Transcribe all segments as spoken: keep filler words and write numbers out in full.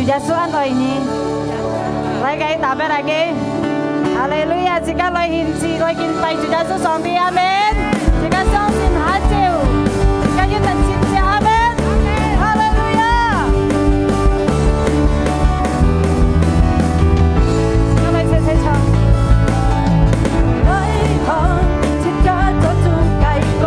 耶穌恁愛你。來，該打敗來个。哈利路亞！自家來獻祭，來敬拜主耶穌上帝，阿門。自家相信下咒，自家有能力，阿門。哈利路亞！自家來齊齊唱。來看，自家做主个光。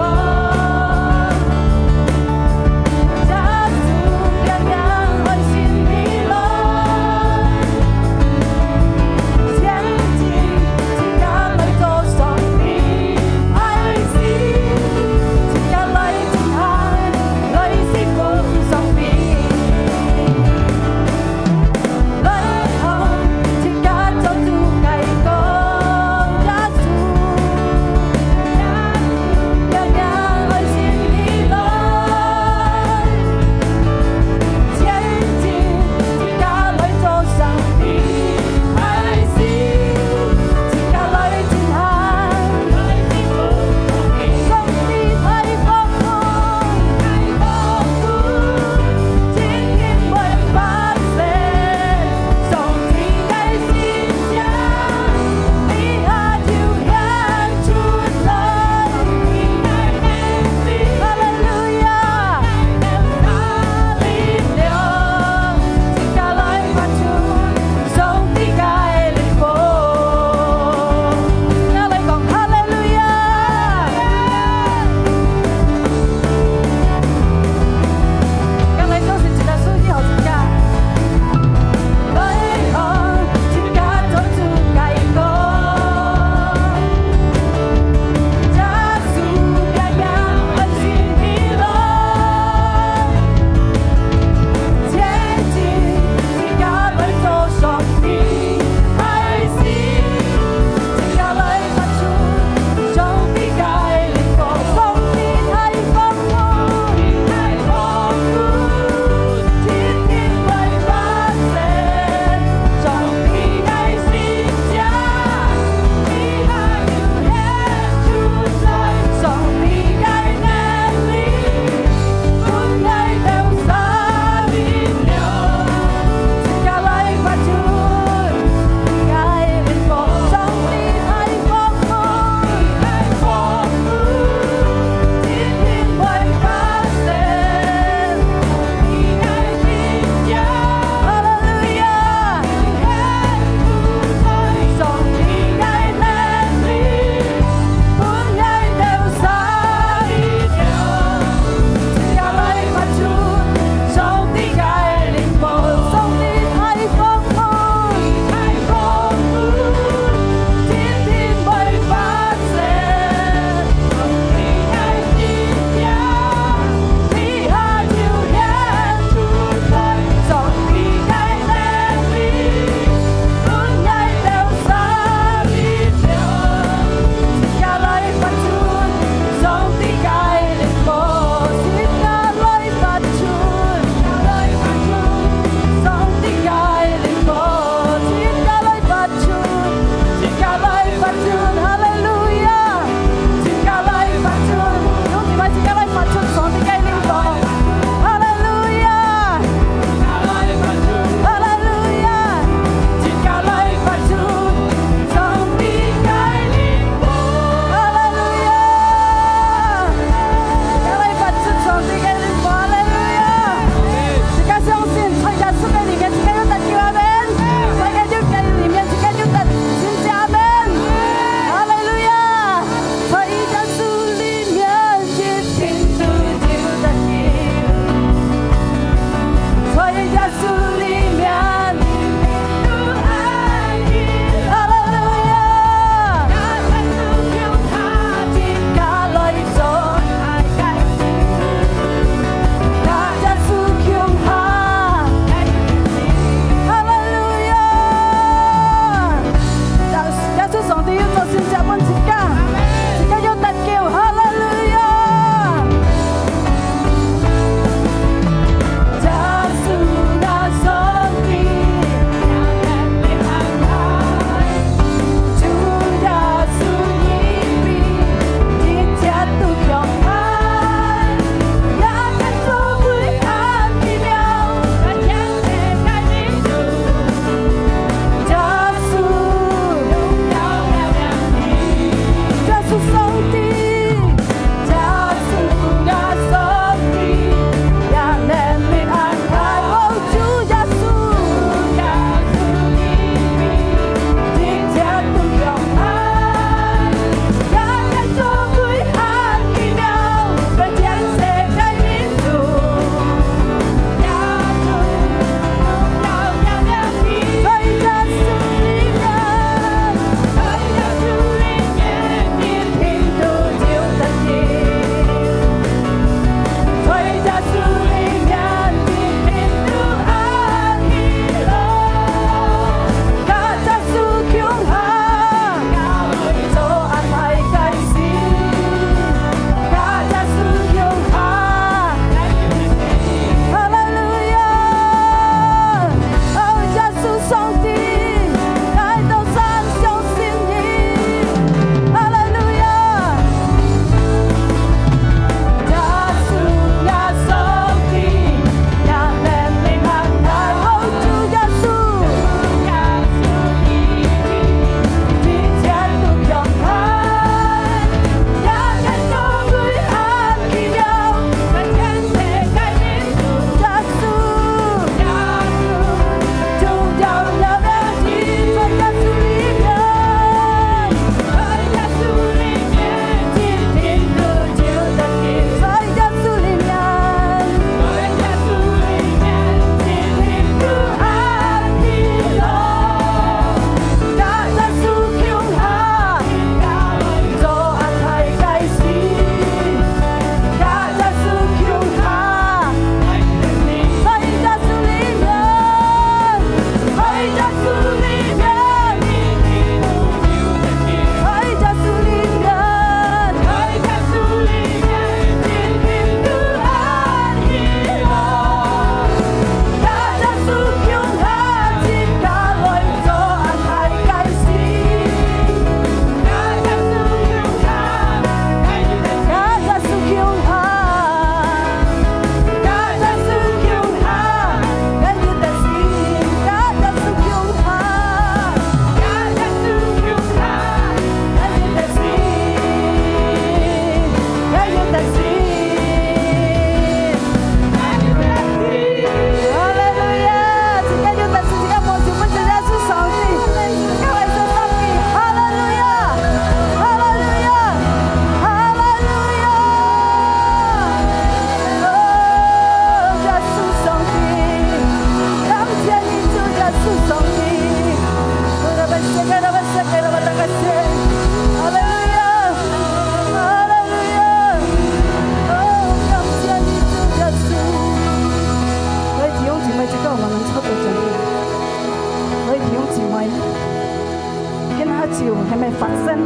啊，就還沒發生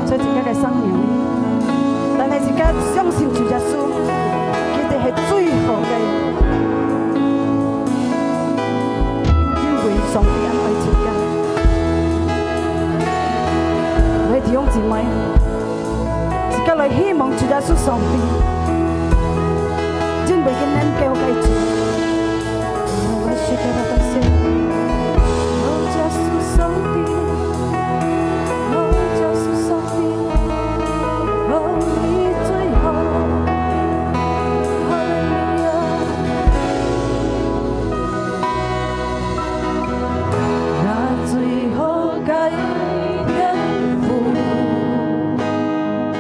在自家个生命裡。但係自家相信主耶穌，佢就係最好个，因為上帝恁愛自家。各位弟兄姊妹，自家來希望主耶穌上帝，因為佢能夠个主。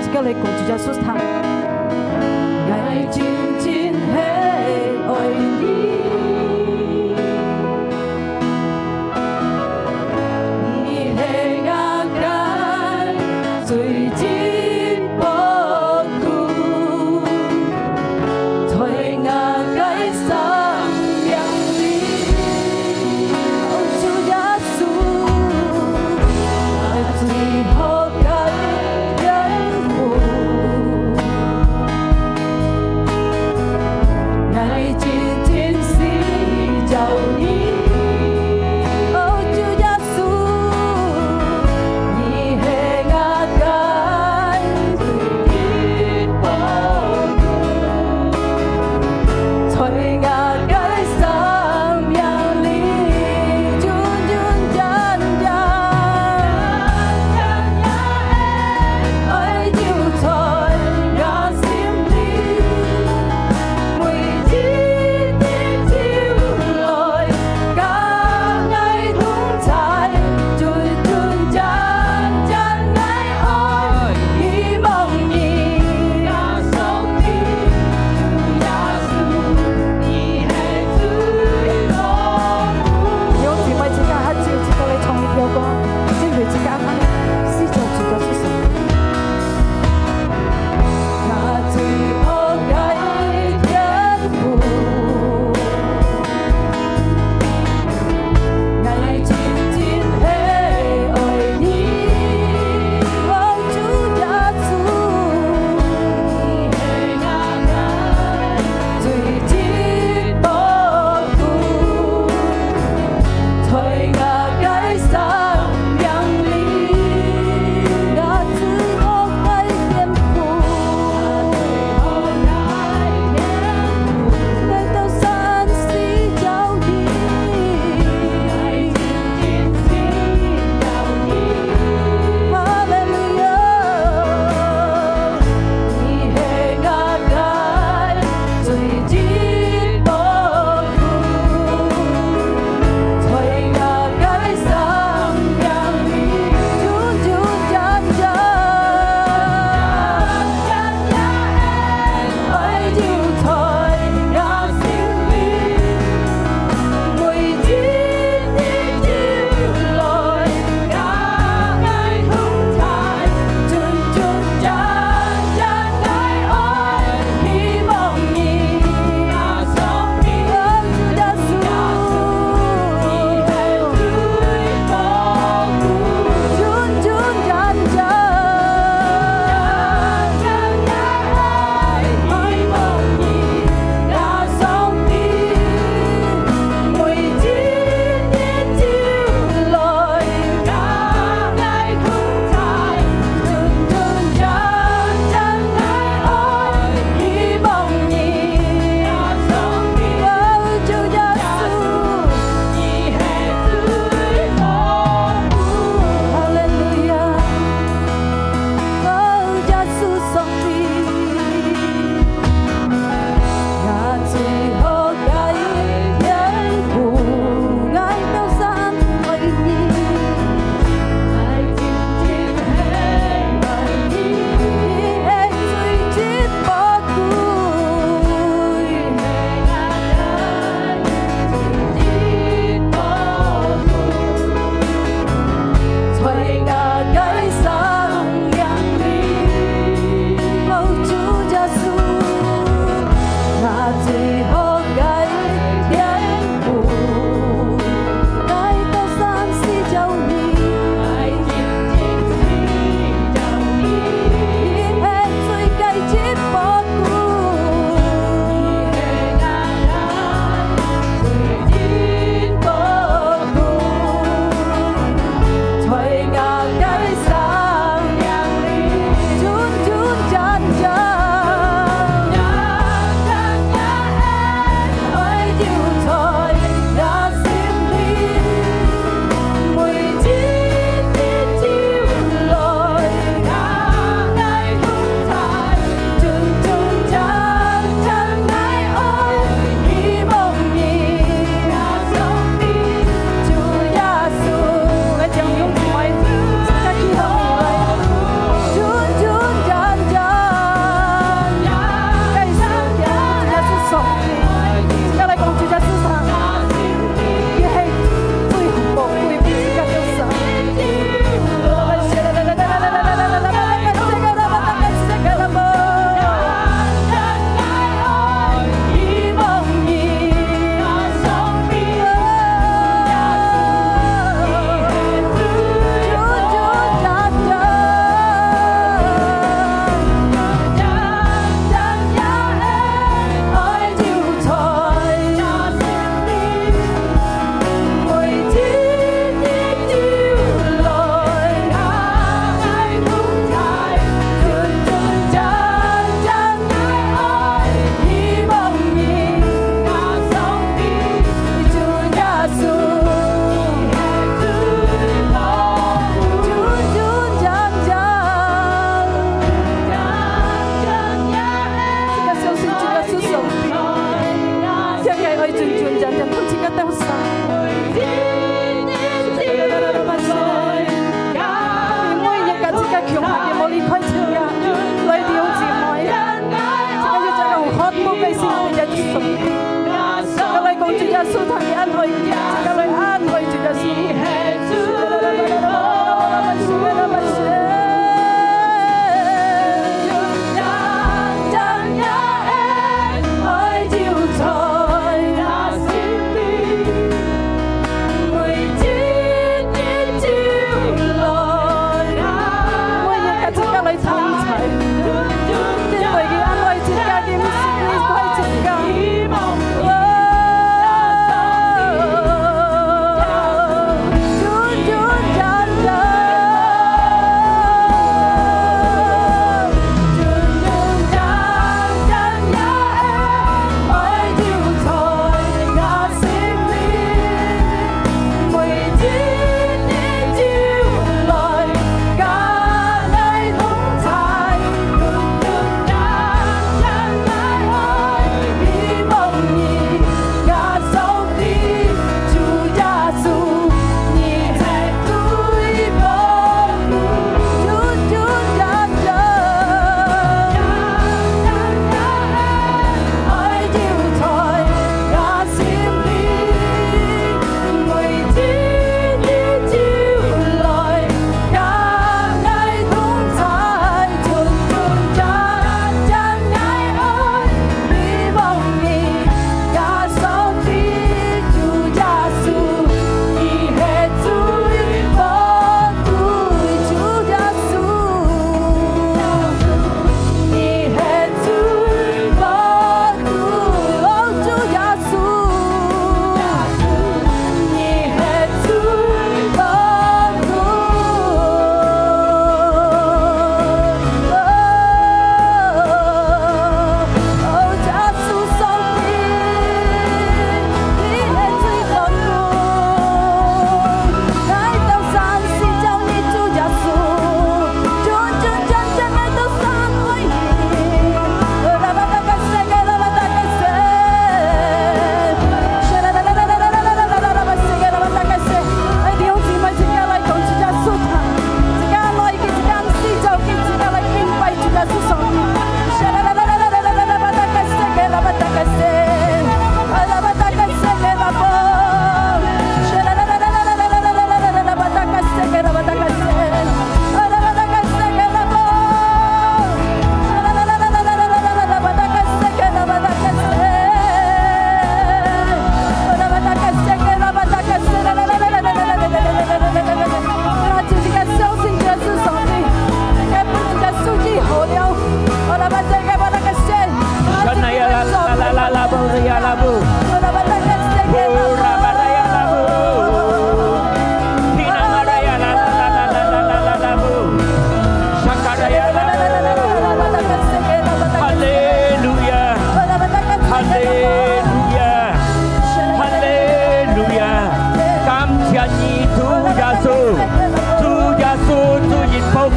自家來講主耶穌聽。𠊎真真係愛你，你係𠊎个最真寶貴，在𠊎个生命裡。哦，主耶穌，最好个幸福。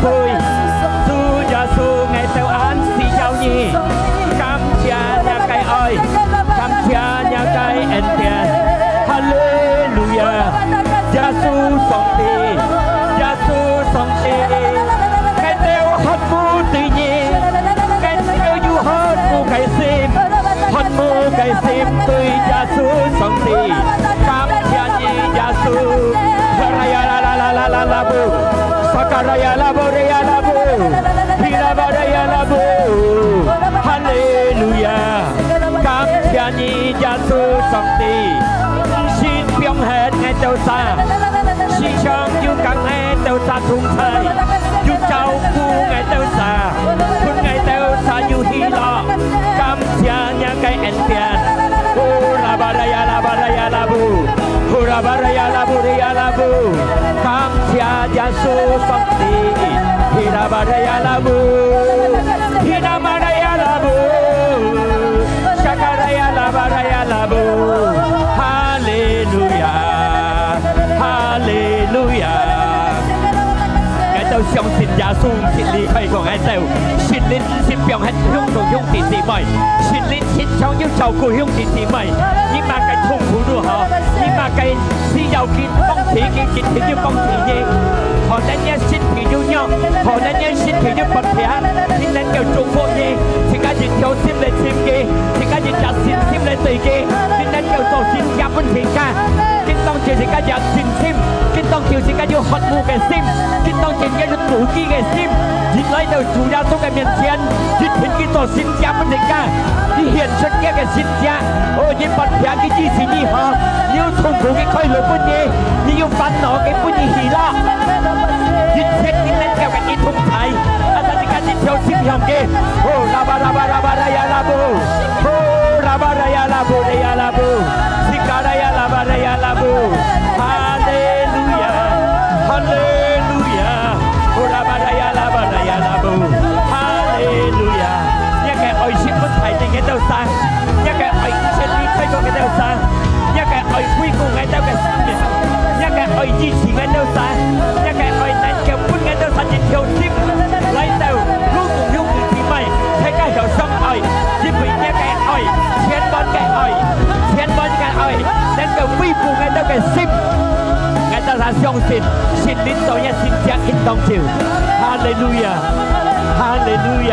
主耶穌，𠊎兜恁需要你，感謝若个愛，感謝若个恩典。哈利路亞！耶穌上帝，耶穌上帝，𠊎兜渴慕對你，𠊎兜有渴慕个心，渴慕个心對耶穌上帝。感謝你，耶穌。哈啦呀啦啦啦啦啦啦布，撒卡拉呀啦布，呀啦布。 哈利路亞！感謝你，耶穌上帝，毋識放忒𠊎兜儕，時常有㧯𠊎兜儕同在，有照顧𠊎兜儕，分𠊎兜儕有喜樂。感謝若个恩典。呼啦巴啦呀啦巴啦呀啦布，呼啦巴啦呀啦布啦呀啦布。感謝耶穌上帝。Hira baraya labu, hira baraya labu, shakaraya labaraya labu. 哈利路亞，哈利路亞。𠊎兜相信耶穌毋識離開過𠊎兜，聖靈毋識放忒向著兄弟姊妹，聖靈時常有照顧兄弟姊妹。你麼个痛苦都好，你麼个需要佢幫助，佢一定有幫助你。可能你身體有弱，可能你身體有不平，你能夠祝福你，自家一條心來尋佢，自家一隻信心來對佢，你能夠做神蹟分自家。今當晝自家有信心，今當晝自家有渴慕个心，今當晝自家有妒忌个心，一來到主耶穌个面前，一定佢做神蹟分自家，佢顯出佢个神蹟。哦，你不平佢醫治你好，你有痛苦佢開路分你，你有煩惱佢分你喜樂，一切佢能夠个佢同在。啊，但自家一條心向佢。哦，拉巴拉巴拉巴拉呀拉布，哦，拉巴拉呀拉布拉呀拉布，西卡拉呀拉巴拉呀拉布。哈利路亞，哈利路亞，哦，拉巴拉呀拉巴拉呀拉布，哈利路亞。若个愛心分大地𠊎兜儕，若个愛一切離開過𠊎兜儕，若个愛恢復𠊎兜个生命，若个愛醫治𠊎兜儕，若个愛能夠分𠊎兜儕一條心，來到攏總兄弟姊妹，大家互相愛，因為若个愛，千萬个愛，千萬个愛，能夠恢復𠊎兜个心。𠊎兜儕相信，聖靈做若神蹟今當晝。哈利路亞，哈利路亞。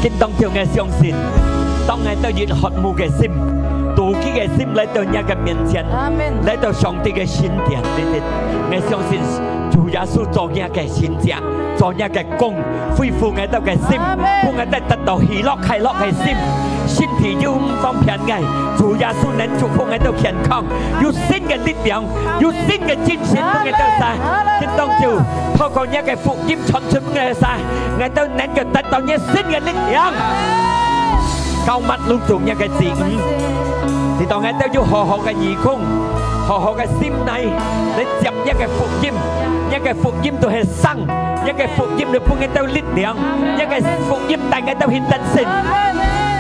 今當晝𠊎相信，當𠊎兜有渴慕个心、妒忌个心來到若个面前，阿門。來到上帝个神殿裡，𠊎相信主耶穌做若个神蹟，做若个工，恢復𠊎兜个心，阿門。分𠊎兜得到喜樂快樂个心。身體有毋方便个，主耶穌能祝福𠊎兜健康，有新个力量，有新个精神分𠊎兜儕。今當晝透過若个福音傳出分𠊎兜儕， 𠊎兜能夠得到若新个力量。膏抹攏總若个子女，直到𠊎兜有好好个耳空，好好个心來，來接若个福音，若个福音就係生，若个福音就分𠊎兜力量，若个福音帶𠊎兜去得勝。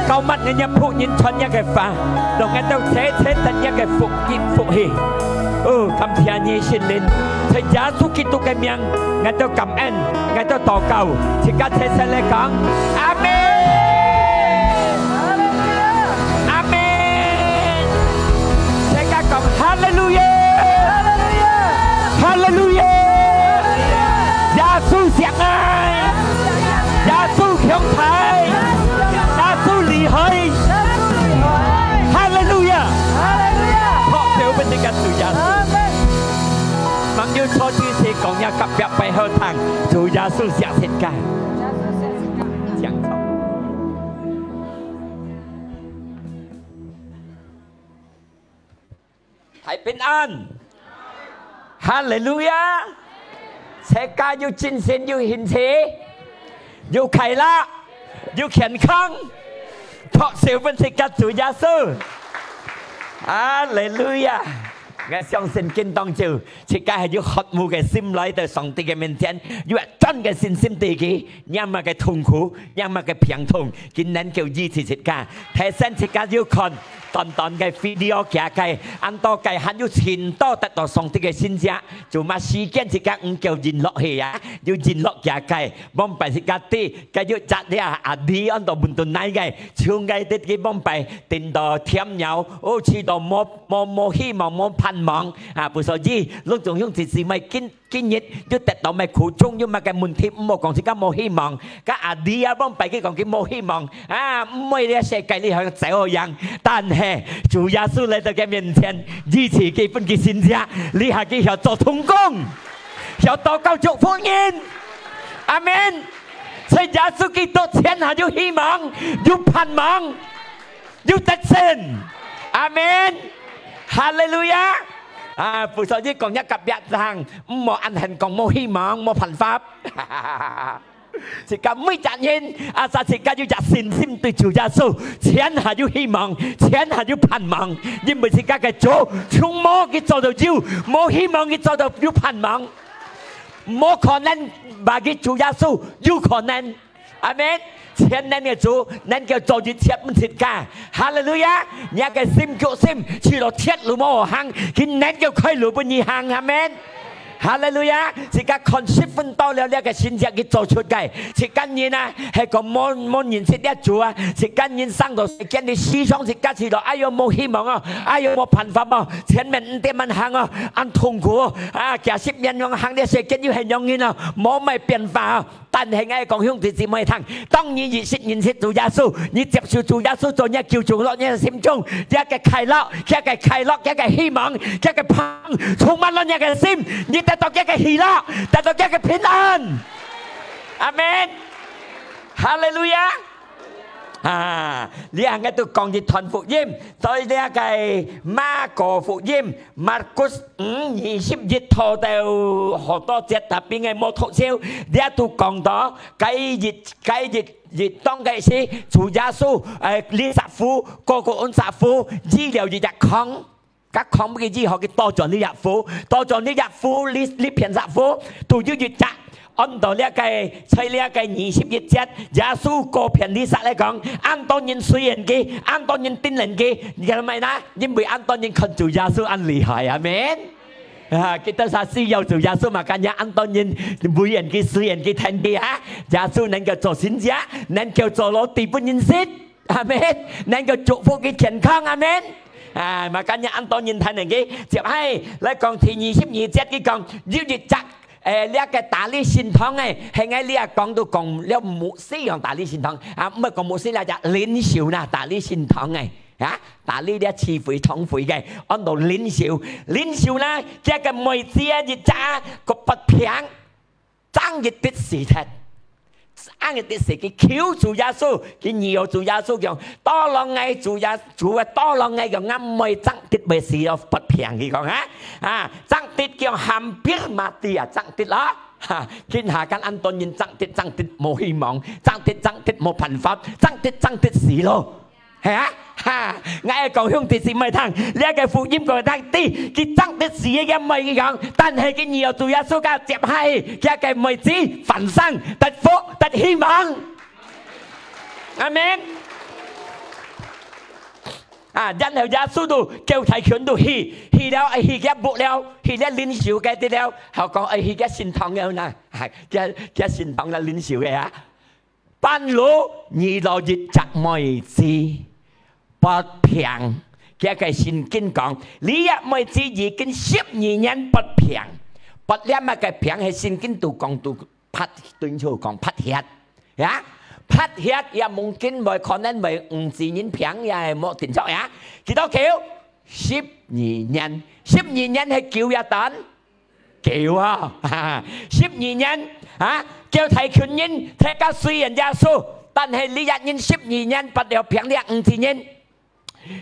膏抹𠊎若僕人傳若个話，讓𠊎兜齊齊得若个福音福氣。哦，感謝你，聖靈，在耶穌基督个名，𠊎兜感恩。 𠊎兜禱告，自家齊齊來講，阿門，阿門。自家講，哈利路亞，哈利路亞，耶穌惜𠊎，耶穌強大，耶穌厲害，哈利路亞，哈利路亞。拍手分自家主耶穌。阿門。吂有坐就坐，講若隔壁背後聽，主耶穌惜自家。 請坐。大平安，哈利路亞！自家有精神，有興趣，有快樂，有健康，拍手分自家主耶穌。哈利路亞！𠊎相信今當晝，自家係有渴慕个心來到上帝个面前，有一專个信心對佢，若麼个痛苦，若麼个病痛，佢能夠醫治自家。提醒自家有看，短短个video，佢个恁多个還有盡多得到上帝个神蹟，就嘛時間自家毋夠忍落去啊，又忍落佢个，往擺自家知，該又摘了阿弟安到問到哪个，像該啲佢往擺等到天鳥，哦，試到無無無希望，無盼望啊，不所以，攏總兄弟姊妹今 今日又得到麼个苦衷，又麼个問題，毋好講自家無希望。該阿弟啊，往擺佢講佢無希望啊，毋會這世界裡好像走樣。但係主耶穌來到佢面前，醫治佢，分佢神蹟，這下佢曉做同工，曉禱告祝福人。阿門。在耶穌基督前下有希望，有盼望，有得勝。阿門。哈利路亞。啊，不所以講，若隔壁人， 毋好恁恨講無希望、無辦法。自家每隻人，啊，自家有隻信心對主耶穌，全下有希望，全下有盼望，因為自家个主，從無佢做到有，無希望佢做到有盼望，無可能，bagi主耶穌有可能。 阿門。全能个主，能夠做一切分自家。哈利路亞！若个心決心，去到鐵路無好行，佢能夠開路分你行。阿門。哈利路亞！自家看十分到了這个神蹟佢做出个，自家人啊，係講無無認識這主啊，自家人生到世間个思想，自家去到，哎喲，無希望哦，哎喲，無辦法哦，前面毋得慢行哦，恁痛苦哦，啊，幾十年樣行這世間又係樣人哦，無麼變化哦。 但係𠊎講兄弟姊妹聽，當你認識認識主耶穌，你接受主耶穌做你个救主落你个心中，這个快樂，這个快樂，這个希望，這个盼，充滿了你个心，你得到這个喜樂，得到這个平安。阿門。哈利路亞。啊，這下𠊎都講一段福音，在這个馬可福音，Markus 五，二十一讀到好多節，tapi𠊎無讀少，這都講到，該日，該日，日當該時，主耶穌，誒，離石湖，過過安石湖，醫了一隻狂，該狂个醫好，佢倒轉呢隻湖，倒轉呢隻湖，呢，呢片石湖，都有一隻，安到這个，在這个二十一節，耶穌過片呢石來講，恁多人隨應佢，恁多人跟應佢，你看到沒呢？因為恁多人看主耶穌恁厲害，阿門。 啊，kita sa需要主耶穌嘛，makanya恁多人為人佢、隨人佢、聽佢啊，耶穌能夠做神蹟，能夠做roti分人食，阿門，能夠祝福佢健康，阿門。啊，makanya恁多人聽人佢，接下來講第二十二節佢講，有一隻，誒，這个打理聖堂誒，係𠊎這講都講了牧師樣打理聖堂，啊，毋係講牧師啦，就領袖啦，打理聖堂誒。 啊，打理這聚會堂會个，安到領袖。領袖呢，佢个妹子啊，一隻个發病，爭一滴死忒。爭一滴死，佢求主耶穌，佢求主耶穌講，tolong𠊎主耶，主啊，tolong𠊎講，𠊎妹爭滴會死哦，發病，佢講啊，啊，爭滴講hampir mati啊，爭滴啦，哈，今下間恁多人爭滴，爭滴無希望，爭滴，爭滴無辦法，爭滴，爭滴死咯。 係啊，哈，𠊎愛講兄弟姊妹聽，這个福音講聽知，佢爭得死个妹佢講，但係佢若主耶穌个接下去，佢个妹子翻生，得福，得希望。阿門。啊，然後耶穌都叫大群都去，去了，去佢屋了，去了領袖个地了，好講，去佢聖堂了呢，哈，佢，佢聖堂了領袖个啊。 半路遇到一隻妹子發病，佢个聖經講，這隻妹子已經十二年發病，發了麼个病係聖經都講都發，對就講發血，呀，發血也mungkin會可能會毋止人病也係無定著呀，幾多久？十二年，十二年係久也短。 久啊，十二年啊，叫大群人大家雖然耶穌，但係這隻人十二年發了病了毋止人。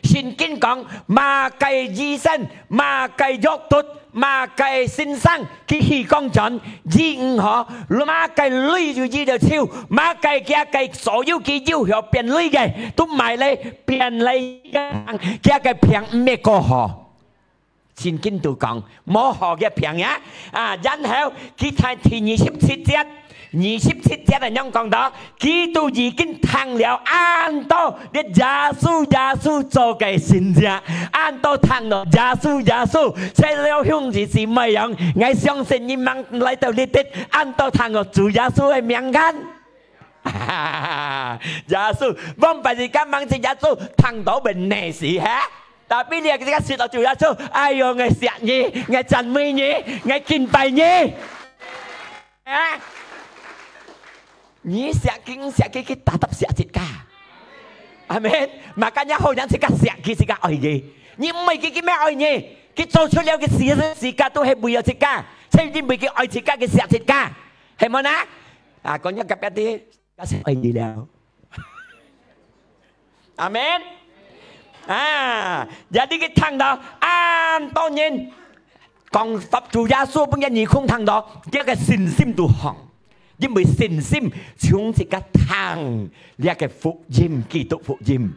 聖經講，麼个醫生，麼个藥毒，麼个先生，佢去講轉，醫毋好，麼个鐳就醫得走，麼个佢个所有佢有效變鐳个，都買來變來，佢个病毋係過好。 聖經都講，無好个病呀。啊，然後佢在第二十七節，二十七節恁樣講到，基督已經聽了恁多，這耶穌，耶穌做个神蹟，恁多聽了耶穌，耶穌，切了兄弟姊妹樣，𠊎相信你們來到這地，恁多聽了主耶穌个名間。耶穌，往擺自家mang自家做，聽到問題是，哈？Tapi你自家識到主耶穌，哎喲，𠊎惜你，𠊎讚美你，𠊎敬拜你。 啊？你惜佢，你惜佢，佢tetap惜自家。阿門。Makanya好讓自家惜佢，自家愛佢。你毋愛佢，佢乜愛你。佢做出了个事，自家都係為了自家，就因為佢愛自家，佢惜自家，係無呢？啊，講一個別个，自家先愛佢了。 阿門。啊，jadi佢聽到恁多人講法，主耶穌分个耳空聽到，佢个信心都放，因為信心從自家聽這个福音，基督福音。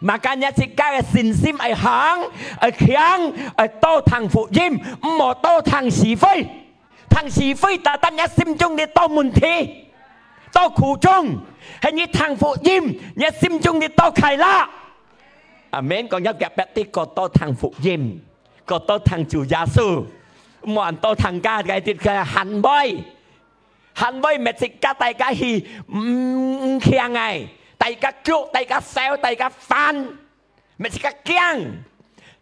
Makanya自家个信心愛放，愛強，愛多聽福音，毋好多聽是非。 聽是非，tetap若心中裡多問題，多苦衷，係你聽福音，若心中裡多快樂。阿門。講一個別个，過多聽福音，過多聽主耶穌，毋好恁多聽該个，該个限位，限位乜自家大家去，毋，毋強个，大家逐，大家愁，大家煩。 乜自家驚。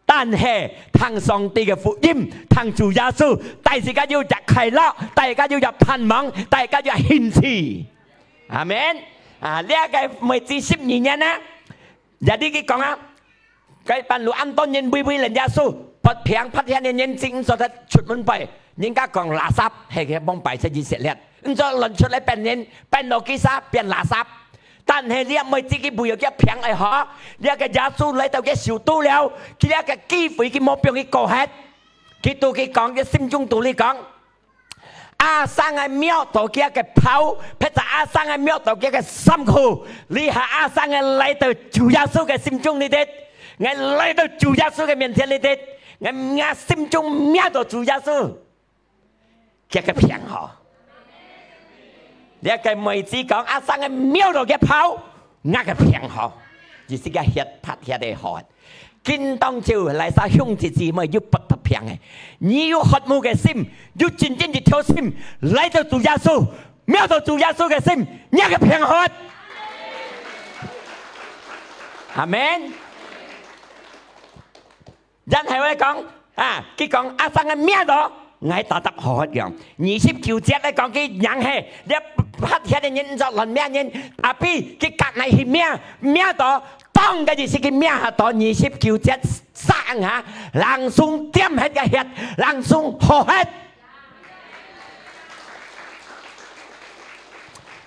但係聽上帝个福音，聽主耶穌，帶自家有隻快樂，帶自家有隻盼望，帶自家有隻興趣。阿門。啊，這個每至十二年呢，jadi佢講啊，該半路恁多人圍圍等耶穌，發病發癢个人正做得出門背，人家講垃圾，係个往擺出以色列，毋做亂出來變人，變到其他變垃圾。 但係這妹子佢為了佢病愛好，這個耶穌來到佢手肚了，佢這個機會佢無放佢過忒。佢對佢講，佢心中對佢講：「阿生个摸到佢个袍，或者阿生个摸到佢个衫褲，這下阿生个來到主耶穌个心中裡底，𠊎來到主耶穌个面前裡底，𠊎，𠊎心中摸到主耶穌。」 佢个病好。這個妹子講：「阿生个摸到佢袍，𠊎个病好。」意思佢血，發血个好。今當晝哪儕兄弟姊妹有發，發病个，你有渴慕个心，有真正一條心，來到主耶穌，摸到主耶穌个心，你个病好。阿門。 然後佢講，啊，佢講：「阿生个摸到，𠊎tetap好樣。」二十九節來講，佢人係，這發血个人毋做亂摸人，tapi佢隔籬去摸，摸到，當个意思佢摸下到，二十九節煞下，langsung點忒个血，langsung好忒。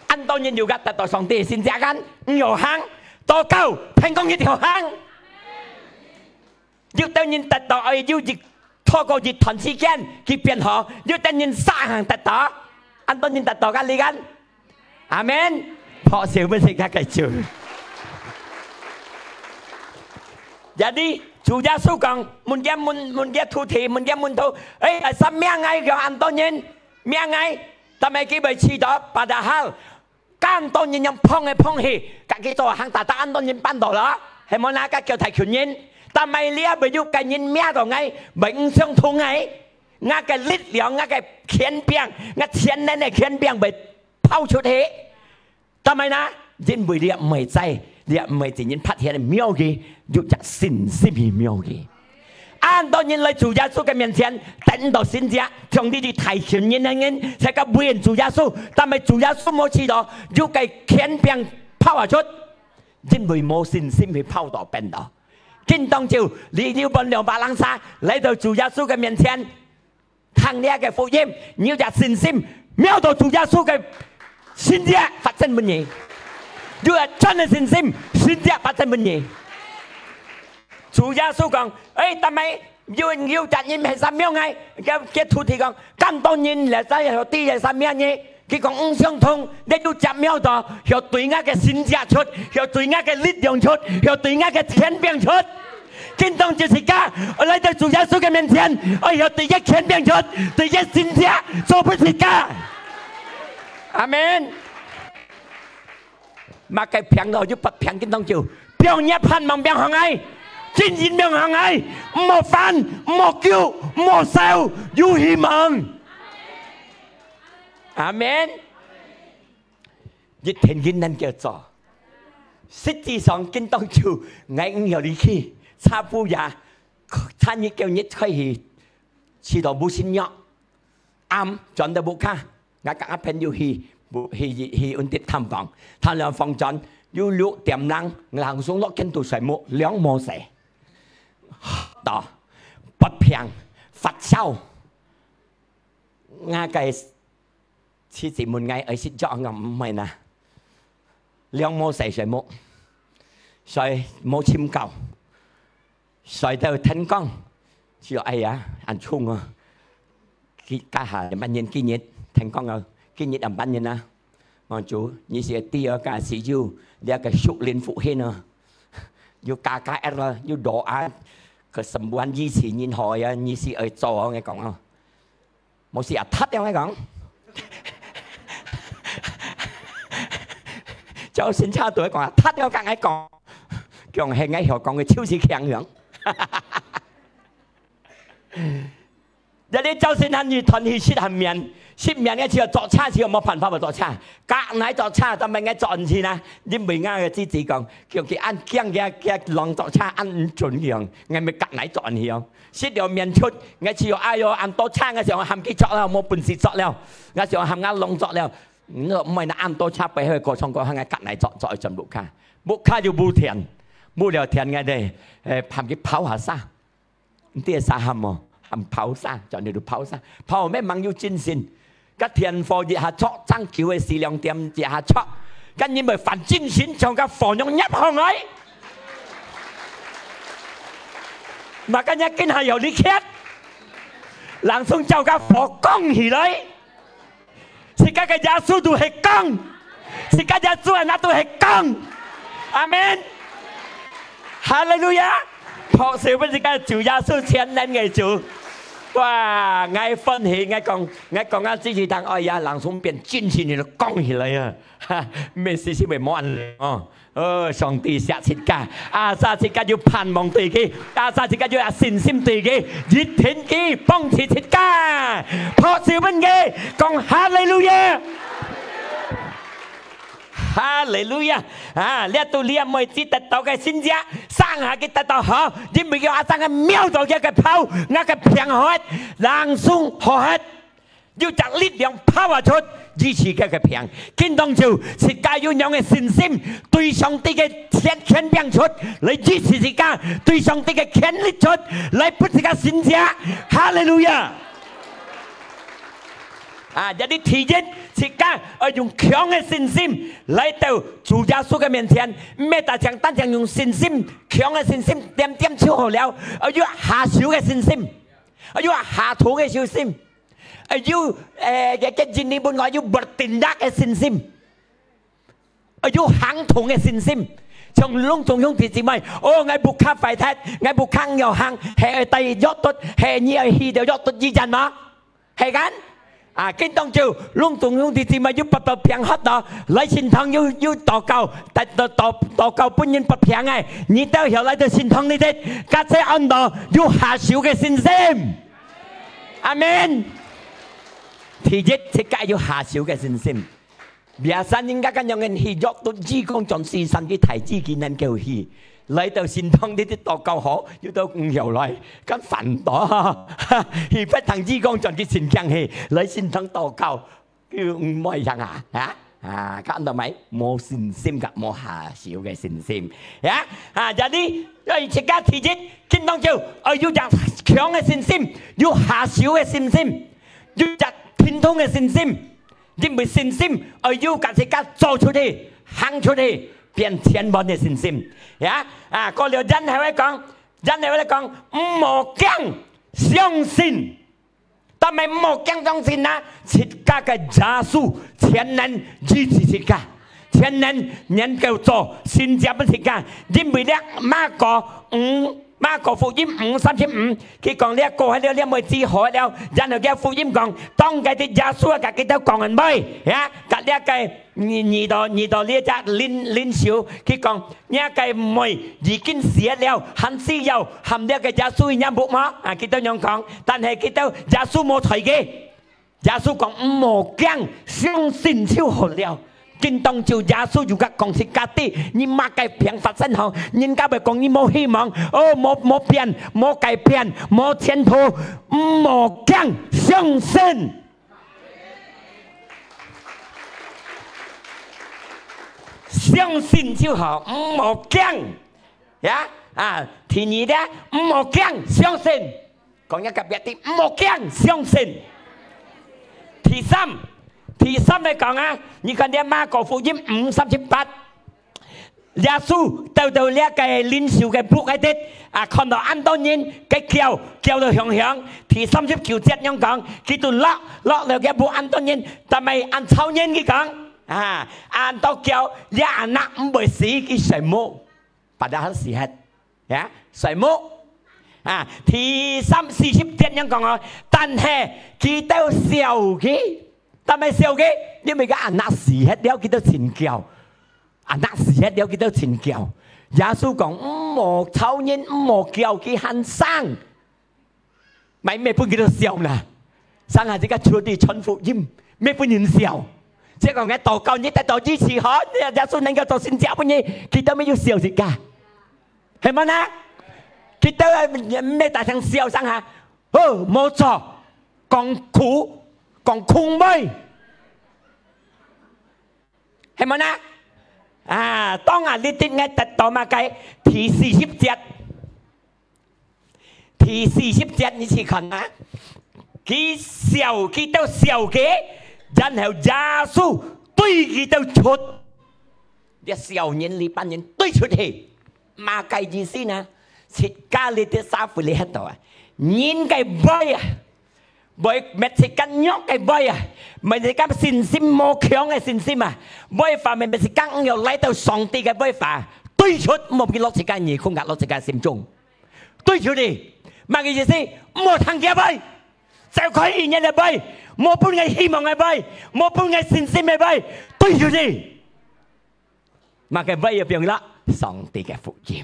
恁多人有个得到上帝个神蹟，敢有行？禱告，天公一條行。 有兜人得到，愛有一，透過一段時間，佢變好；有兜人煞下得到，恁多人得到个，你看。阿門。拍手分自家个主。Jadi，主耶穌講，問佢，問，問佢徒弟，問佢門徒：「誒，為麼个摸𠊎樣恁多人，摸𠊎，但係佢會試到？」Padahal， 恁多人樣碰來碰去，自家做行tetap恁多人辦到了，係無？哪个叫大群人？但係這會有个人摸到𠊎，會毋相同个。𠊎个力量，𠊎个權柄，𠊎全能个權柄會拋出去。但係呢，因為這妹仔，這妹仔人發現摸佢，有隻信心去摸佢。 恁多人來主耶穌个面前，得毋到神蹟，像這兜大群人个人，自家圍等主耶穌，但係主耶穌無試到，有个權柄拋下出，因為無信心去拋到變到。今當晝，你有分兩百零儕來到主耶穌个面前，聽這个福音，你有隻信心，摸到主耶穌个神蹟發生分你，有隻真个信心，神蹟發生分你。 主耶穌講：「誒，但係有，有隻人係麼儕摸𠊎？」佢，佢徒弟講：「恁多人來，在學弟係麼儕摸你？」佢講：「毋相同，你有隻摸到，曉對𠊎个神蹟出，曉對𠊎个力量出，曉對𠊎个權柄出。」今當晝自家，來到主耶穌个面前，愛曉對佢个權柄出，對佢个神蹟做分自家。阿門。麼个病到就發病，今當晝，病也盼望病行來，真人病行來，毋好煩，毋好噭，毋好愁，有希望。阿門。一定佢能夠做。實際上，今當晝，𠊎毋曉離去，差不多也，差一個月開始，試著無新藥。 暗轉到屋下，𠊎佮𠊎朋友去，去，去，去溫迪探訪，探了訪轉，有六點零，langsung落間都睡目，涼毛勢。到，發病，發燒。𠊎个妻子問𠊎愛食藥，𠊎講毋愛啦。涼毛勢睡目，所以無尋教。 睡到天光，就哎呀，恁重啊！今，這下仰般形，今日天光啊，今日仰般形啊？望主，你係第二個係有這個屬靈復興啊，有加加一啦，有多啊，kesembuhan醫治人好呀，你係愛做啊，𠊎講啊。 無事啊，踢掉𠊎講。照先差對講啊，踢掉佮𠊎講，講係𠊎曉講个，就是強樣。這裡朝晨喊你團去食下麵，食麵个時候坐車時候無辦法坐車，隔哪坐車，但係𠊎轉去啦，因為𠊎个姊姊講，叫佢恁驚佢，佢浪坐車恁毋準樣，𠊎咪隔哪轉去哦。 食了麵出，𠊎就哎喲，恁多車，𠊎想喊佢著了，無本事著了，𠊎想喊𠊎攏著了。嗯，毋係那恁多車，背後過窗過，喊𠊎趕來著，著去轉屋下。屋下又無電，無了電，𠊎兜，誒，喊佢跑下沙。你知沙喊無？喊跑沙，轉去就跑沙，跑咩吂有精神。 該電火一下著，正久个時兩點一下著，該人會翻精神，像該火樣入行來。Makanya今下有力氣，langsung照該火降起來。自家个耶穌都係降，自家耶穌个那都係降。阿門。 哈利路亞！拍手分自家主耶穌全能个主。哇，𠊎歡喜，𠊎講，𠊎講啊，這一堂，哎呀，langsung變精神个講起來啊！哈，毋係時時會無恁樣哦。哦，上帝惜自家，asal自家有盼望對佢，asal自家有信心對佢，一定佢幫助自家。拍手分佢，講哈利路亞！ 哈利路亞！啊，這都你也妹子得到个神蹟，生下佢得到好，因為佢阿生个苗到佢个泡，𠊎个病好忒，langsung好忒，有隻力量power出，醫治佢个病。今當晝，自家有樣个信心，對上帝个權，權柄出，來醫治自家，對上帝个權力出，來分自家神蹟。哈利路亞！ 啊，jadi第一，自家愛用強个信心來到主耶穌个面前，毋係單淨，單淨用信心，強个信心，點點就好了，愛有下手个信心，愛有下肚个信心，愛有，誒，个，个印尼文話有bertindak个信心。 愛有行動个信心。像攏總兄弟姊妹，哦，𠊎屋下壞忒，𠊎屋下仰行，係愛帶約瑟，係你愛去到約瑟醫院嗎？係kan？啊，今當晝，攏總兄弟姊妹有發到病發到，來聖堂有，有禱告，禱，禱，禱，禱告分人發病个，你兜曉來到聖堂裡底，甲在安到有下手个信心。阿門。第一，自家有下手个信心。 Biasa人家kan yang去約瑟醫講轉時辰佢大姊佢能夠去，來到聖堂裡底禱告好，又到毋曉來，kan煩到。去別堂醫講轉佢真驚去，來聖堂禱告，佢毋會樣啊，啊，啊，看到無？無信心个，無下手个信心，呀，啊，jadi，愛自家第一，今當晝，愛有隻強个信心，有下手个信心，有隻行動个信心。 因為信心愛有甲自家做出去、行出去，變全完个信心。呀，啊，過了然後來講，然後來講，毋好驚，相信。但係毋好驚相信啊，自家个耶穌全能醫治自家，全能能夠做神蹟分自家。因為這馬可五馬可福音五三十五，佢講這過忒了，這妹子好了，然後佢福音講，當該日耶穌啊，佮佢兜講恁會，呀，佮這个尼尼多尼多這隻領領袖，佢講，這个妹已經死忒了，還需要喊這个耶穌去若屋無？啊，佢兜仰講，但係佢兜耶穌無睬佢。 耶穌講：「毋好驚，相信就好了。」今當晝耶穌又甲講自家知，你麼个病發生吼，人家會講你無希望，哦，無無變，無改變，無前途，毋好驚，相信，相信就好，毋好驚。 呀，啊，第二呢，毋好驚，相信。講一个別个，毋好驚，相信。第三，第三來講啊，你看這馬可福音五三十八，耶穌到到這个領袖个屋下底，啊，看到恁多人，佢叫，叫到響響。第三十九節樣講，佢就落，落了佢屋恁多人，但係恁吵人佢講，啊，恁多叫，這anak毋會死，佢睡目。 Padahal死忒，呀，睡目。啊，第三四十節樣講哦，但係佢兜笑佢，但係笑佢，因為个anak死忒了，佢兜盡噭。Anak死忒了，佢兜盡噭。耶穌講：「毋好吵人，毋好噭，佢還生。」 毋係，毋係分佢兜笑啦。成下自家出去傳福音，毋係分人笑。只講𠊎禱告，你得到醫治好，你耶穌能夠做神蹟分你，佢兜乜有笑自家。係無呢？佢兜毋係大聲笑成下，哦，無錯，講苦，講空妹。係無呢？啊，當下你知𠊎得到麼个？第四十節。 第四十節你去看啊，佢笑，佢兜笑佢，然後耶穌對佢兜出，這笑人這班人對出去，麼个意思呢？自家這兜社會裡歇到啊，人个會啊，會搣自家弱个會啊，搣自家信心無強个信心啊，會話搣搣自家毋要來到上帝个會話，對出，莫佢落自家耳空，落自家心中。 對出去，麼个意思？毋好聽佢个話，走開佢个話，無分𠊎希望个話，無分𠊎信心个話，對出去。麼个話要變啦？上帝个福音。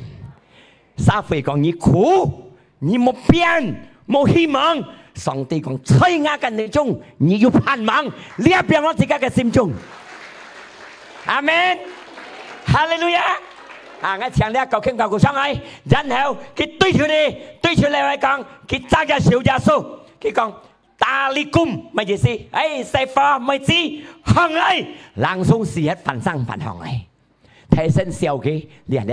社會講你苦，你無變，無希望。上帝講，在𠊎个內中，你有盼望。這變落自家个心中。阿門。哈利路亞。 啊，𠊎請這高興高鼓上來，然後佢對出去，對出來來講，佢抓隻手耶穌，佢講：「Talitha koum」，麼意思？哎，細伙，妹子，䟘來！Langsung死忒，翻生翻䟘來。大聲笑佢，這這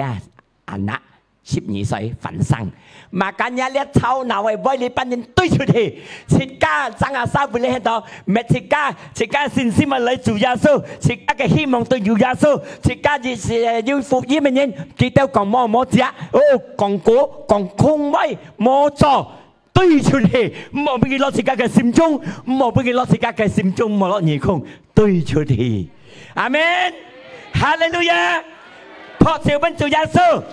anak，十二歲翻生。Makanya這吵鬧个話裡班人對出去，自家正啊社會裡歇到，搣自家 自家信心啊來主耶穌，自家个希望對主耶穌，自家係有福音个人，佢兜講無無食，哦，講過，講空話，無做，對出去，莫分佢落自家个心中，莫分佢落自家个心中，莫落耳空，對出去。阿門。哈利路亞。拍手分主耶穌。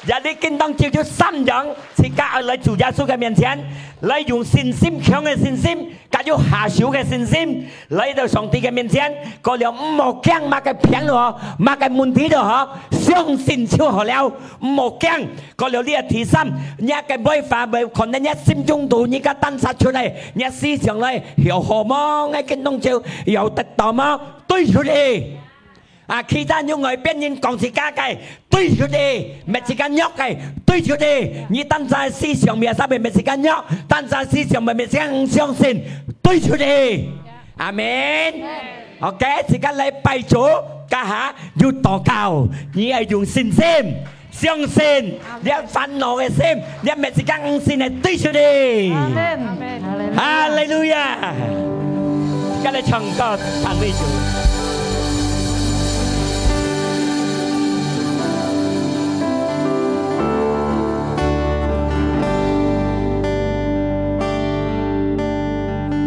也你今當晝就三樣，自家愛來主耶穌个面前，來用信心，強个信心， 甲有下手个信心，來到上帝个面前，過了毋好驚麼个病咯，麼个問題咯，吼，相信就好了，毋好驚。過了你个第三，若个話話，可能若心中肚，你个單殺出來，若思想來，有好無？𠊎个弄就有得到無？對出去。 啊，其他有外邊人講自家个，對出去；搣自家弱个，對出去。你單單思想，乜使會搣自家弱；單單思想，乜搣自家毋相信，對出去。阿門。OK，自家來拜主，家下有禱告，你愛用信心，相信，你煩惱个心，你搣自家毋信个，對出去。阿門。 哈利路亞！自家來唱歌，讚美主。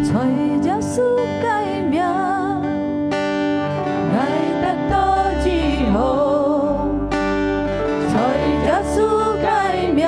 在耶穌个名，𠊎得到自由。在耶穌个名，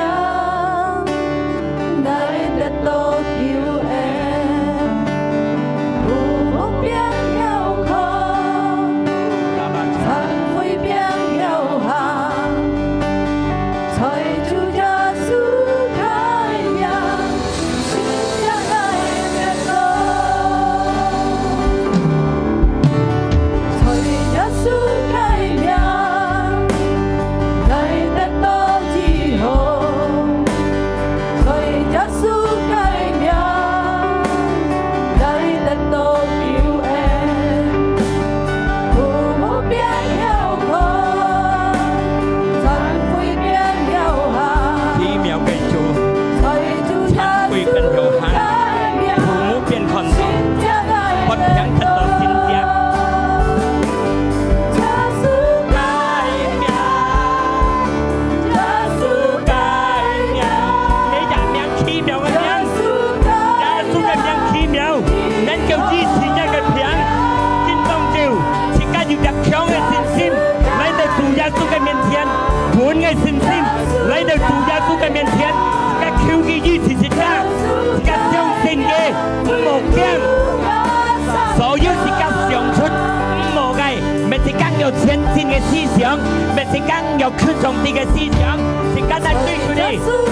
思想，乜自家有困上帝个思想，自家來對出去，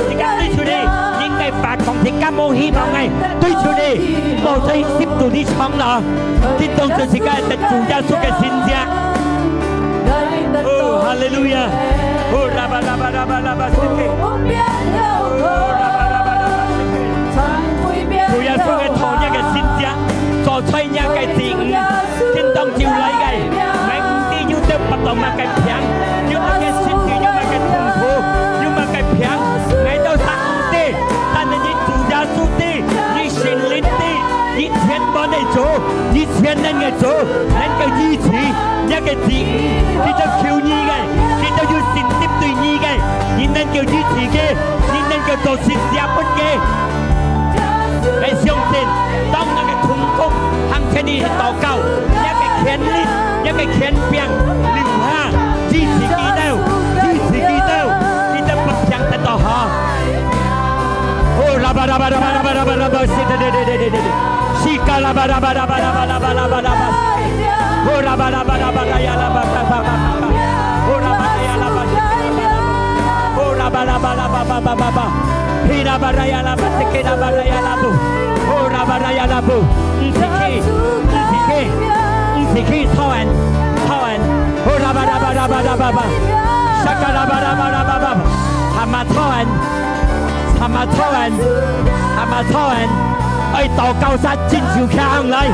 自家對出去，應該發光，自家無希望个，對出去，莫再吸毒你唱了，今當就自家得主耶穌个神蹟。哦，哈利路亞！哦，拉巴拉巴拉巴拉巴，謝謝。哦，拉巴拉巴拉巴，謝謝。主耶穌个討厭个神蹟，做出 个子女，今當就來个，𠊎毋知有兜發到麼个病，有麼个身體，有麼个痛苦，有麼个病，𠊎兜儕毋知，但係你主耶穌知，你聖靈知，你全能个主，你全能个主，能夠醫治這个子女，佢兜求你个，佢兜有信心對你个，你能夠醫治佢，你能夠做神蹟分佢。 𠊎相信，當𠊎个同工行前你禱告，這个權力，這个權柄留下，支持佢兜，支持佢兜，佢兜發病得到好。哦，拉巴拉巴拉巴拉巴拉巴拉巴，是的，對對對對對對，西卡拉巴拉巴拉巴拉巴拉巴拉巴拉巴，哦，拉巴拉巴拉巴拉呀拉巴巴巴巴巴，哦，拉巴拉呀拉巴，哦，拉巴拉巴拉巴巴巴巴巴。 Hira baraya labo, seke la baraya labo. Hora baraya labo. Nsiki, nsiki, nsiki, thawan, thawan. Hora bara bara bara bara. Shaka la bara bara bara. Hama thawan, hama thawan, hama thawan. Ai tau kau sa jin siu kia hong lai.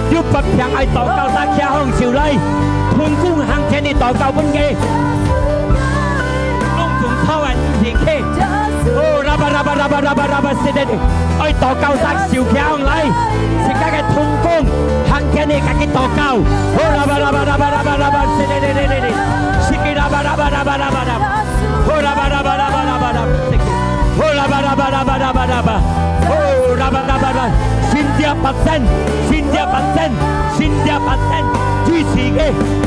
Yu pap piang ai tau kau sa kia hong siu lai. Thung kung hang tian ni tau kau pun ke. Lung tung thawan. 你去。哦，拉巴拉巴拉巴拉巴拉巴，是的，愛禱告上手強來，自家个同工，行前你家己禱告。哦，拉巴拉巴拉巴拉巴拉巴，是的，是的，是的，是的，拉巴拉巴拉巴拉巴拉巴，哦，拉巴拉巴拉巴拉巴拉，是的，哦，拉巴拉巴拉巴拉巴拉巴，哦，拉巴拉巴拉，神蹟發生，神蹟發生，神蹟發生，支持个，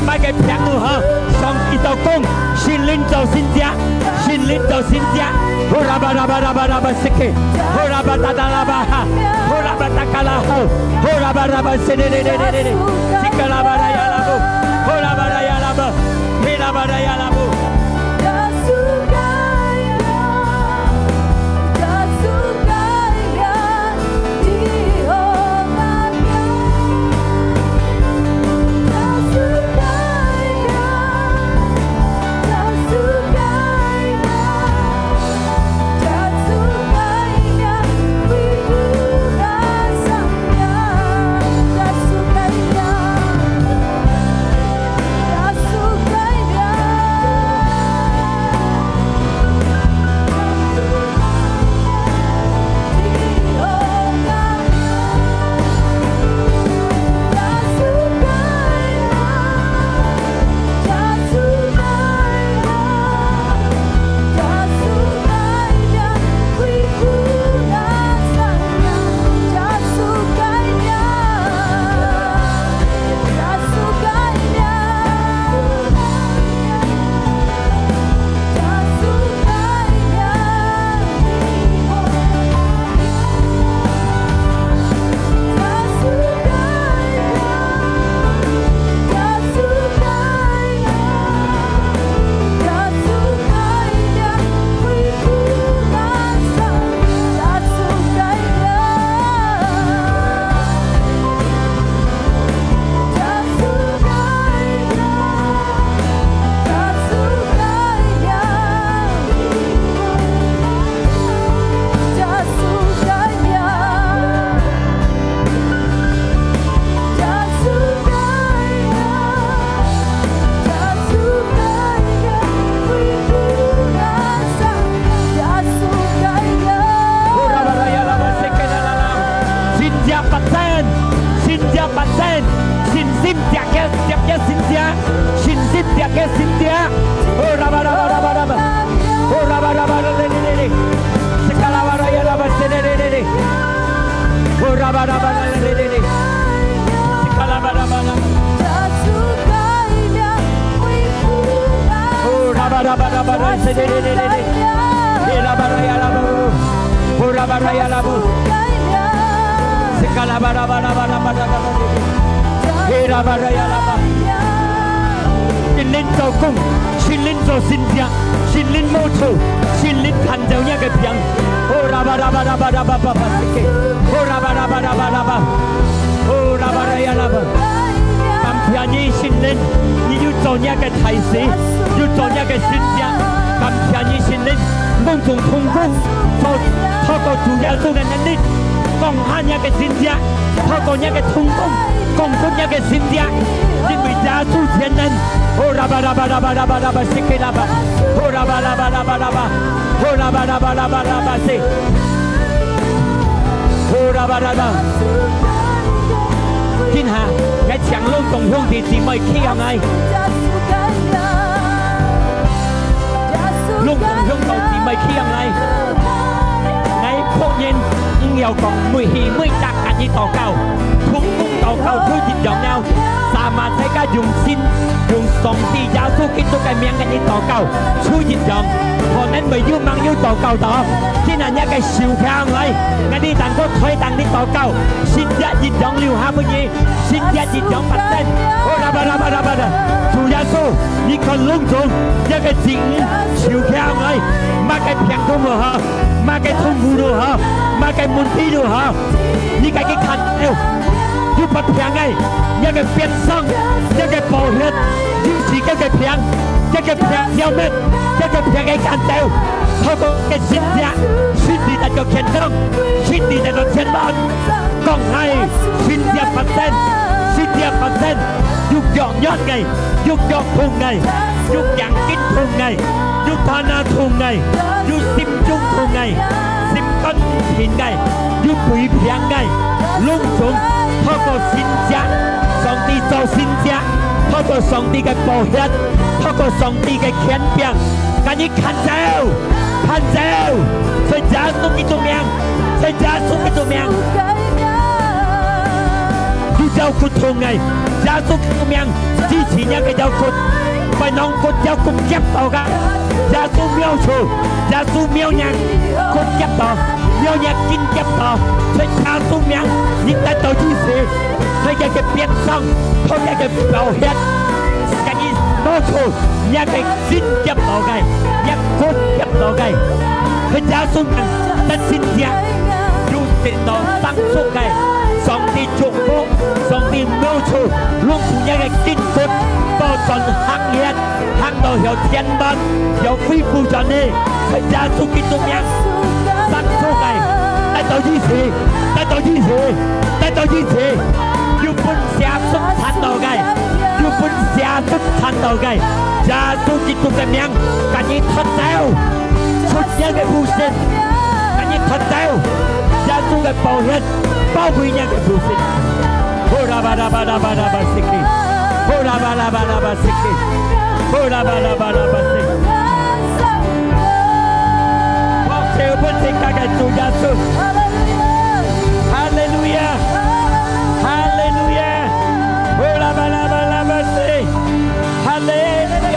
買个平路哈，上帝做工，神靈做神蹟。 心靈到心家，呼啦吧啦吧啦吧啦吧，sikhi，呼啦吧哒哒啦吧哈，呼啦吧哒嘎啦吼，呼啦吧啦吧，sikhi哩哩哩哩哩，sikha啦吧啦呀啦不，呼啦吧啦呀啦不，嘿啦吧啦呀啦不。神蹟發生，神蹟發生，信心接个，接个神蹟，信心接个神蹟。哦，拉巴拉巴拉巴拉巴，哦，拉巴拉巴拉哩哩哩哩，sikha拉巴拉呀拉巴，sikhi哩哩哩哩，哦，拉巴拉巴拉哩哩哩哩，sikha拉巴拉巴拉。 哦，拉巴拉巴拉巴拉，sikhi哩哩哩哩，嘿拉巴拉呀拉巴，哦，拉巴拉呀拉巴，sikha拉巴拉巴拉巴拉巴拉巴，嘿拉巴拉呀拉巴。聖靈做工，聖靈做神蹟，聖靈摸著，聖靈牽走若个病。哦，拉巴拉巴拉巴拉巴巴巴西基，哦，拉巴拉巴拉巴拉巴，哦，拉巴拉呀拉巴。感謝你聖靈，你又做若个大事，又做若个神蹟。感謝你聖靈，攏總通工，做透過主耶穌个能力，降下若个神蹟，透過若个通工，降分若个神蹟，因為耶穌全能。哦，拉巴拉巴拉巴拉巴拉巴西基拉巴，哦，拉巴拉巴拉巴拉巴，哦，拉巴拉巴拉巴拉巴西，哦，拉巴拉拉。今下，𠊎請攏總兄弟姊妹企起來。攏總兄弟姊妹企起來。𠊎確認，毋要講每時每刻佮你禱告，通風禱告都一樣了。 Sama在該用心，用上帝耶穌基督个名佮你禱告，就一樣，可能會有吂有禱告到。今日若个手擎來，𠊎這等个台頂你禱告，神蹟一樣留下分你，神蹟一樣發生。哦，拉巴拉巴拉巴拉，主耶穌，你看攏總，若个子女手擎來，麼个病痛都無好，麼个痛苦都好，麼个問題都好，你自家看了。 有發病个，若个鞭傷，若个寶血，醫治若个病，若个病消滅，若个病个趕走，透過个神蹟，身體得到健康，身體得到健康，講係神蹟發生，神蹟發生，有腳軟个，有腳痛个，有頸筋痛个，有頭那痛个，有心中痛个，心肝病个， 有胃病个，攏總透過神蹟，上帝做神蹟，透過上帝个寶血，透過上帝个權柄，佮你趕走，趕走，在耶穌基督名，在耶穌基督名。有腰骨痛个，耶穌基督名，支持若个腰骨，背囊骨腰骨夾到个，耶穌妙手，耶穌妙能，骨夾到。 了若筋夾到，在耶穌名，你得到醫治，在這个鞭傷，在這个寶血，佮你摸著，若个筋夾到个，若骨夾到个，在耶穌名，得神蹟，有得到生出个，上帝祝福，上帝摸著，攏總若个筋骨，倒轉行業。 行到曉天門，曉恢復轉去，在耶穌基督名，生出个，得到醫治，得到醫治，得到醫治。有分邪術纏到个，有分邪術纏到个，耶穌基督个名，佮你脫走，出這个附身，佮你脫走，耶穌个寶血。 包圍若个附身。呼啦巴啦巴啦巴啦巴西基，呼啦巴啦巴啦巴西基，呼啦巴啦巴啦巴西。拍手分自家个主耶穌。哈利路亞，哈利路亞，呼啦巴啦巴啦巴西。 哈利路亞！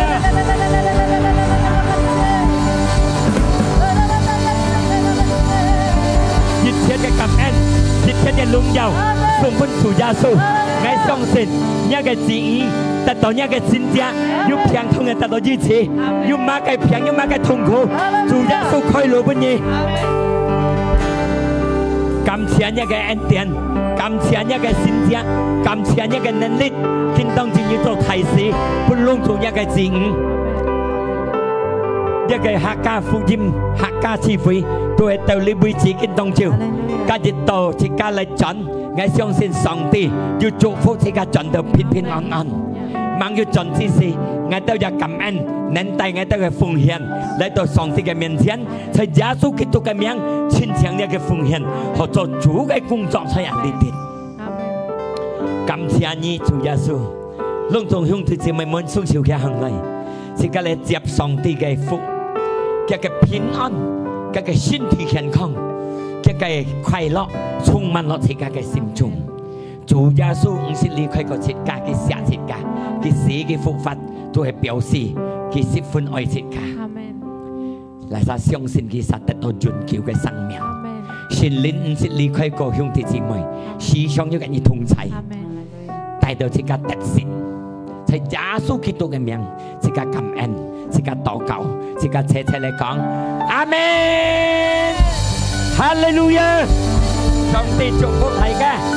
一切个感恩，一切个榮耀，送分主耶穌。𠊎相信，若个子女得到若个神蹟，有病痛个得到醫治，有麼个病，有麼个痛苦，主耶穌開路分你。感謝若个恩典。 感謝若个神蹟，感謝若个能力，今當今日做大事，分攏總若个子女。這个客家福音、客家聚會，都係到這為止今當晝。哈利路亞。今日到自家來轉，𠊎相信上帝有祝福自家轉到平平安安。吂有轉之時，𠊎兜也感恩，能帶𠊎兜个奉獻來到上帝个面前。 在耶穌基督个名，親像這个奉獻，好做主个工作在恁裡邊。阿們。感謝你，主耶穌。攏總兄弟姊妹們，雙手擎䟘來，自家來接上帝个福，佢个平安，佢个身體健康，佢个快樂，充滿落自家个心中。主耶穌毋識離開過自家，佢惜自家，佢死，佢復活，都係表示佢十分愛自家。阿們。 哪儕相信佢，儕得到永久个生命。阿們。聖靈毋識離開過兄弟姊妹，時常有佮你同在，阿們。帶到自家得勝，耶穌基督个名，自家感恩，自家禱告，自家齊齊來講，阿門。哈利路亞！上帝祝福大家。